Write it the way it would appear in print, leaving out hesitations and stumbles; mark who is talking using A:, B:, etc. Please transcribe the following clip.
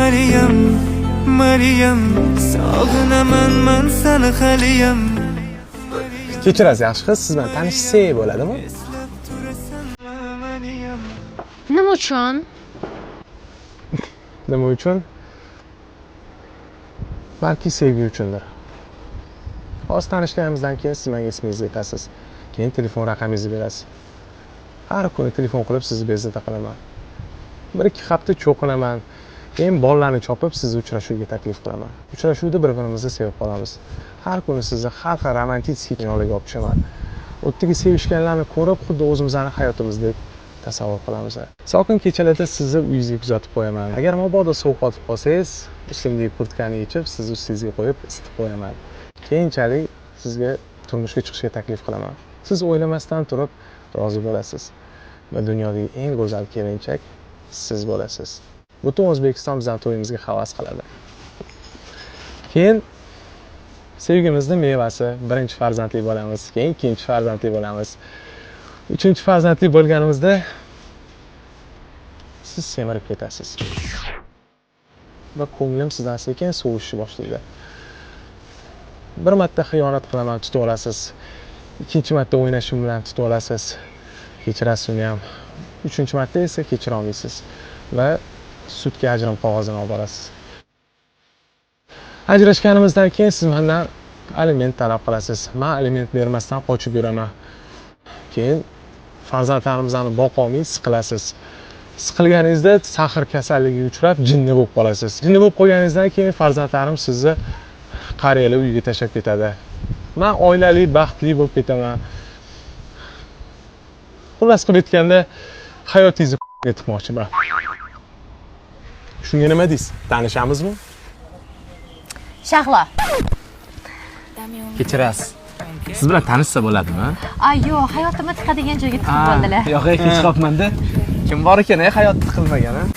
A: Maryam, Maryam, sog'inaman man sani haliyam.
B: Kechirasiz, yaxshi qiz, siz bilan tanishsak bo'ladimi?
A: Maryam.
C: Nima uchun?
B: Nima uchun? Balki sevgi uchundir. Hozir tanishganimizdan keyin siz menga ismingizni aytasiz. Keyin telefon raqamingizni berasiz. Har kuni telefon qilib sizni bezovta qilaman. 1-2 hafta cho'qinaman. Keyin bolalarni chopib sizni uchrashuvga taklif qilaman. Uchrashuvda bir-birimizni sevib qolamiz. Har kuni sizni har xil romantik dunyolarga olib tushaman. U yerdagi sevishganlarni ko'rib, xuddi o'zimizni hayotimizdek tasavvur qilamiz. Sokin kechalarda sizni uyingizga kuzatib qo'yaman. Agar mabodo sovqotib qolsangiz, ustimdagi kurtkani yechib, sizni ustingizga qo'yib isitib qo'yaman. Keyinchalik sizga turmushga chiqishga taklif qilaman. Siz o'ylamasdan turib rozi bo'lasiz va dunyodagi eng go'zal kelinchak siz bo'lasiz. Butun O'zbekiston bizning to'yimizga havas qiladi. Keyin sevgimizni mevasi birinchi farzandli bo'lamiz, keyin ikkinchi farzandli bo'lamiz. Uchinchi farzandli bo'lganimizda siz semirib ketasiz. Va ko'nglim sizdan sekin sovishni boshlaydi. Bir marta xiyonat qilaman, tutib olasiz. Ikkinchi marta o'ynashim bilan tutib olasiz. Kechirasiz uni ham. Uchinchi marta esa kechira olmaysiz va sudga ajrim qog'ozini olib borasiz. Ajrashganimizdan keyin siz mendan aliment talab qilasiz. Men aliment bermasdan qochib yuraman. Keyin farzandlarimizni boqolmay siqilasiz. Siqilganingizda sehr kasalligiga uchrab jinni bo'lib qolasiz. Jinni bo'lib qolganingizdan keyin farzandlarim sizni qariyalar uyiga tashlab ketadi. Men oilali, baxtli bo'lib ketaman. Xullas qilib aytganda, hayotingizni tiqmoqchiman. Shunga nima deysiz? Tanishamizmi?
C: Shahlo.
D: Kechirasiz. Siz bilan tanishsa bo'ladimi?
C: Ay, yo'q, hayotimni tiqadigan joyga tiqib bo'ldilar.
D: Yo'q, kech qolibman-da. Kim bor ekan, hayotda tiqilmagan, a?